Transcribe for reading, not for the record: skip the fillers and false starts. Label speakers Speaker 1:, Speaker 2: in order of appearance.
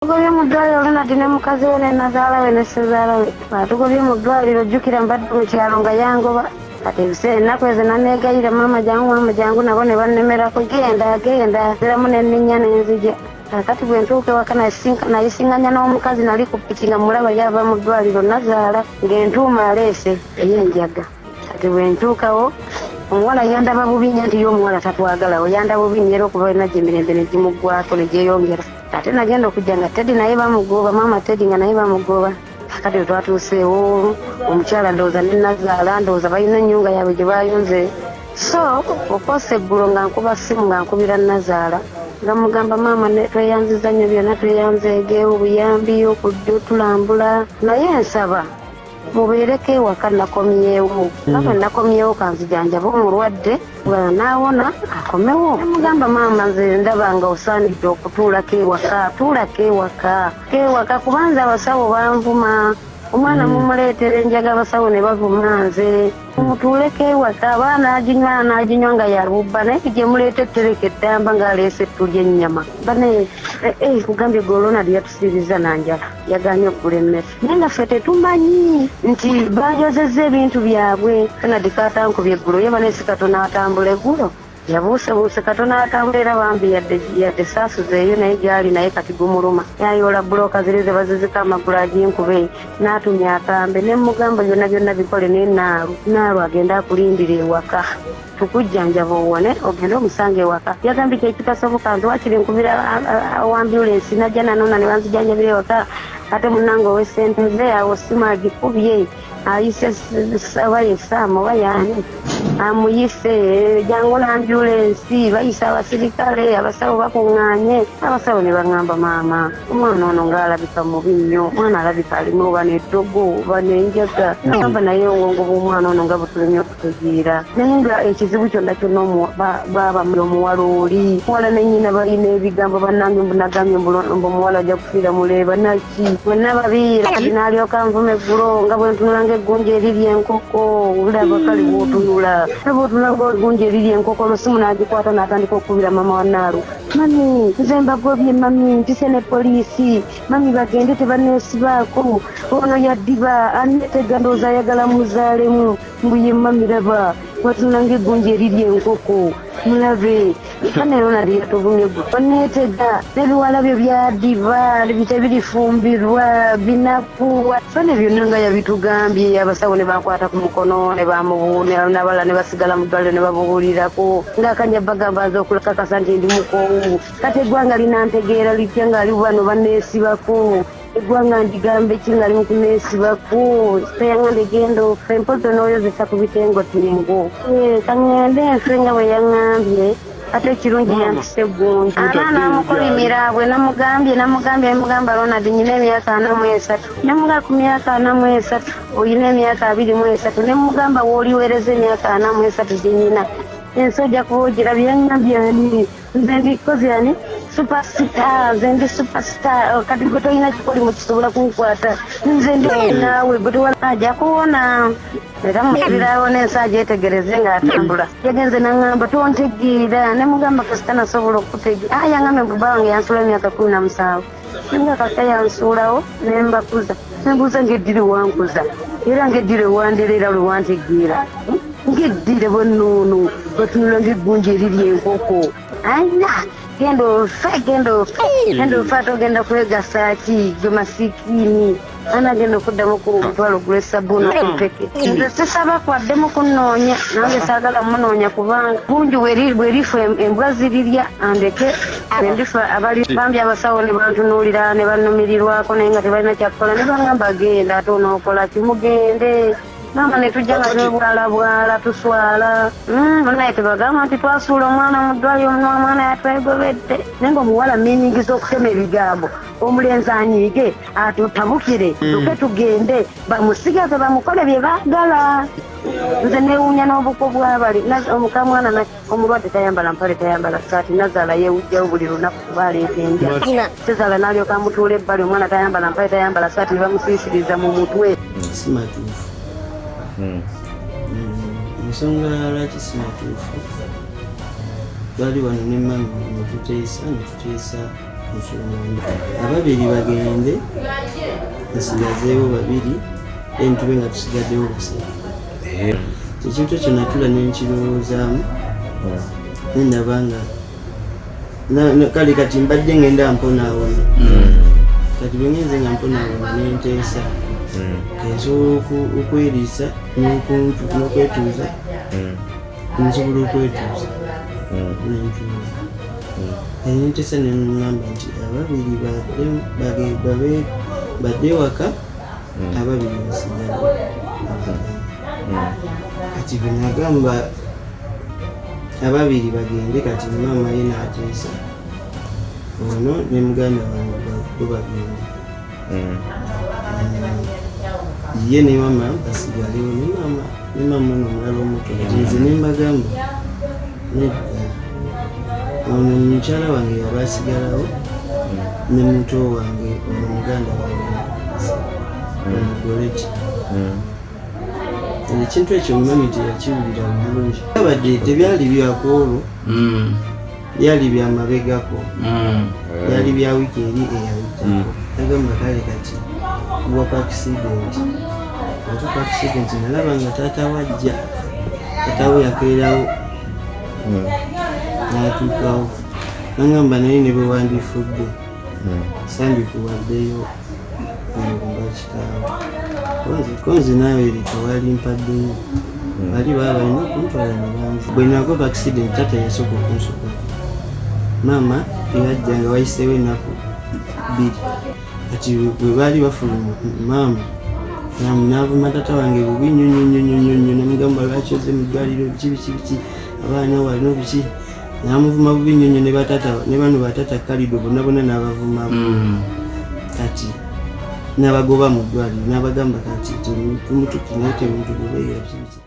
Speaker 1: Tugobye mu ddwaliro Ronald ne mukazi we ne nazaala we ne ssezaala we batugobye mu ddwaliro. Jjukira mbadde mu kyalo nga yangoba. Kati ebiseera ennaku ezo naneegayira, "Maama jangu, maama jangu," nabo ne bannemerako, "Genda, genda." Ziramu nenninya nenzija. Kakati bwe ntuuka ewaka nayisinganya n'omukazi nali ku piki nga mulaba yava mu ddwaliro, nazaala ng'entuuma aleese ey'enjaga. Kati bwe ntuukawo omuwala yandaba bubi nnyo nti ye omuwala tatwagalawo, yandaba bubi nnyo era okuva enajja emirembe ne gimuggwako ne gyeyongera. Ate nagenda okujja nga Teddy naye bamugoba, maama Teddy nga naye bamugoba. Kati bwe twatuuseewo omukyala ndowooza ne nazaala ndowooza balina ennyunga yaabwe gye bayunze. So okwosa eggulo nga nkuba ssimu nga nkubira nazaala nga mugamba, "Maama, tweyanziza nnyo byonna, tweyanzeege obuyambi okujja otulambula, naye nsaba mubeereko ewaka. Nakomyewo nga bwe nakomyewo kanzijanjaba omulwadde, bw'anaawona akomewo." Nemugamba, "Maama, nze ndaba nga osaanidde okutuulako ewaka, tuulako ewaka ewaka kubanza abasawo banvuma, omwana mumuleetera enjaga, abasawo ne bavuma nze. Mutuuleko ewaka, abaana aginywa anaaginywa nga yabubba, naye gye muleeta ettereka eddamba ng'aleese ettu ly'ennyama." Bane kugambye gwe Ronald yatusiibizza nanjala, yaganye okugula emmere, naye nga ffe tetumanyi nti bayozezza ebintu byabwe. Ronald katankubye eggulo ye banesi katono atambula eggulo, yabuusebuuse katono atambula era bambi yadde saasuzeeyo naye gyali naye kati gumuluma. Yayoola bulooka ziri ze bazizika amagulu aginkube n'atumya akambe. Ne mugamba byonna byonna bikole naye naalu naalu agende akulindira ewaka, tukujjanjaba owone ogende omusange ewaka. Yagambye kyekitasoboka, nze wakiri nkubira ambulensi najja nanona ne banzijanjabira ewaka. Ate munange ow'essente ze awo simu agikubye ayise oba ye Saamu oba yaani amuyise, "Jangu n'ambulensi." Bayise abasirikale, abasawo bakuŋŋaanye, abasawo ne baŋŋamba, "Maama, omwana ono ng'alabika mubi nnyo, omwana alabika alimu oba n'eddogo oba n'enjaga." Nagamba, "Naye obwongo bw'omwana ono nga butulemye okutegeera." Naye nga ekizibu kyonna kyonna baaba omuwala oli muwala ne nnyina balina ebigambo. Bannange, mbu nagambye mbu omuwala ajja kufiira muleeba naki bonna babiira. Kati n'alyoka nvuma eggulo nga bwe ntunula ng'eggunja eriri enkoko. Olaba kale bw'otunula bw'otunula ng'eggunja eriri enkoko. Olusimu n'agikwata n'atandika okukubira mama wa Naalu, "Mami, nze mbagobye, mami, mpise ne poliisi, mami, bagende tebaneesibaako. Ono yaddiba aneetega, ndowooza ayagala muzaalemu." Mbu ye, "Mami, laba watunula ng'eggunja eriri enkoko, mulabe." Kane Ronald yatuvumye gwe oneetega n'ebiwala byo byadiba tebirifumbirwa binakuwa fene byonna nga yabitugambye. Abasawo ne bakwata ku mukono ne n'abalala ne basigala mu ddwaliro ne babuulirako ng'akanya bagamba nze okulakakasa nti ndi mukoowu. Kati eggwanga linantegeera litya ng'ali bano baneesibako? Eggwanga ndigambe ki nga ali mu kuneesibako? Teyaŋŋambye genda ofe, mpozi onooyozesa ku bitengotengo. Kaŋŋende nfe nga bwe yaŋŋambye. Ate ekirungi yampisa eggunju ana namukolimira bwe namugambye namugamba, "Ronald, nyina emyaka 43." Nemugamba, "Ku myaka 43 oyina emyaka 23." Nemugamba, "Wooliwereza emyaka 43 gyenyina ensi ojja kuba ogirabye." Yaŋŋambye, "Ani? Nze ndikozi ani superstar? Nze ndi superstar. Kati gwe tolina kikolimu kisobola kunkwata. Nze ndi naawe gwe tewala ajja kuwona." Era musibirawo n'ensi agyetegereze ng'atambula. Yagenze naŋŋamba, "Tontegeera." Nemugamba, "Kasita nasobola okutegeera." Ah, yaŋŋambye mbu bba wange yansuula emyaka 17. Nenga kasita yansuulawo nembakuza. Nembuuza, "Ng'eddire wankuza era ng'eddire wandera era lwe wantegeera ng'eddire bonnoono batunula ng'eggunja eriri enkoko? Anya genda ofe, genda ofe, genda ofe. Ate ogenda kwegasa ki gwe masikiini?" Ana agenda okuddamu ku mutwalo gula esabbuuni okumpeke. Nze sisaba kwaddemu kunnoonya, nange saagala munoonya kubanga bungi bwerifa embwa zirirya. Andeke bwendifa abali bambi. Abasawo ne bantunuulira ne bannumirirwako naye nga tebalina kyakukola ne bangamba, "Genda, ate onookola kimugende maama." Ne tujja nga twebwalabwala tuswala. Naye tebagamba nti twasuula omwana mu ddwaliro, omwana yatwegobedde. Naye nga omuwala meaning z'okutema ebigambo, omulenzi anyiige atutabukire tuke tugende bamusigaze bamukole bye baagala. Nze newuunya n'obuko bwabali omukamwana omulwadde tayambala mpale, tayambala saati. Nazaala yeewujjawo buli lunaku kuba aleeta enja. Sezaala n'alyoka amutuula ebbali, omwana tayambala mpale, tayambala saati, ne bamusiisiriza mu mutwe.
Speaker 2: Si matuufu. Ensonga lwaki si matuufu, twali wano ne mami netuteesa netuteesa. Nsonga mbi. Ababiri bagende, nsigazeewo babiri, then tube nga tusigaddewo basatu. Ekintu ekyo natula nenkirowoozaamu, nendaba nga kale kati mbadde ngenda mponaawona. Kati bwe ngenze nga mponaawona, nenteesa nsobola okweriisa n'okwetuuza, nsobola okwetuuza nentuuza. Nentesa neŋŋamba nti ababiri badde ewaka, ababiri basigale. Kati bwe nagamba ababiri bagende, kati maama ye n'ateesa ono ne muganda wange bo bagende. Ye ne mama basigalewo, ne mama, ne mama ono omulala omuto. Kati nze ne mbagamba nedda, ono mukyala wange yaba asigalawo ne muto wange ono, muganda wange ono Goleti. Ekintu ekyo mami teyakiwulira bulungi, abadde tebyali byakwolwo, byali byamabegako, byali bya wiiki eri eyayitako. Agamba kale kati gwa ku accident, ate ku accident nalaba nga taata wajja, taata we yakeerawo n'atuukawo, nagamba naye ne bwe wandifudde sandikuwaddeyo nga kitaawe, konze naawe tewali mpaddeyo, bali baba balina okuntwala ne banzi. Bwe nagwa ku accident, taata yasooka okunsukako, maama yajja nga wayiseewo ennaku 2. Kati bwe baali bafuluma, maama n'avuma taata wange bubi nnyo nnyo nnyo nnyo nnyo nnyo, namugamba lwaki oze mu ddwaliro, biki biki biki, abaana walina biki, n'amuvuma bubi nnyo nnyo, ne bataata ne bano bataata Kalido bonna bonna n'abavuma. Kati n'abagoba mu ddwaliro, n'abagamba kati tumutuki naye temutugobeera biki biki.